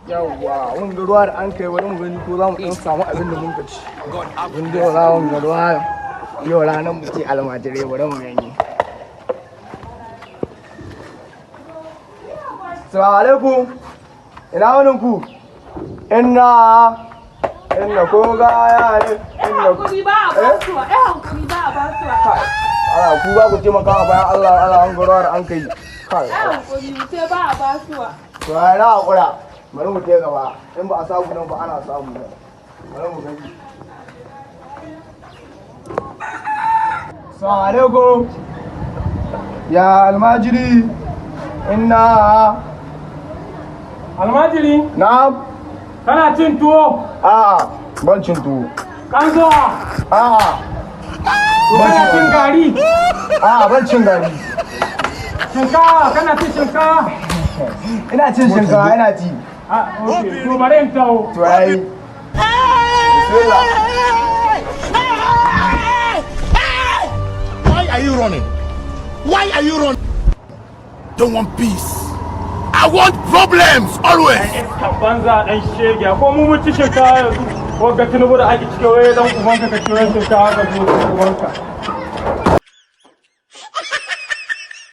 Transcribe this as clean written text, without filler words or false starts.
Yawwa, wanga ruwa da an kai, wani mu gani ko za mu dan samu abin da mun ka ci. Mun dai wala wanga ruwa yau ranar mu ce almajirai, bari mu gani. Salamu alaikum. Ina wani ku? Inna inna ko gaya ne inna. Hankuri ba a basuwa, eh, hankuri ba a basuwa. Kai, ana ku ba ku taimaka bayan Allah Allah, wanga ruwa da an kai. Kai. Eh, hankuri sai ba a basuwa. To ai na hakura. Bari mu je gaba. In ba a samu nan ba, ana samu nan. Bari mu gani. Assalamu alaikum. Ya almajiri. Inna. Almajiri, Na'am. kana cin tuwo? A'a, ban cin tuwo. Kanzo, A'a. kana cin gari? A'a, ban cin gari. Shinkawa, kana cin shinkawa? Ina cin shinkawa, ina ci. Ah, okay. To bari in taho. To yayi. Bismillah. Why are you running? Why are you running? Don't want peace. I want problems always. Iska banza, dan shege, ko mu mun ci shinkawa yanzu. Ko ga Tinubu da ake cike waye dan ubanka ka ci wani shinkawa ka zo ubanka.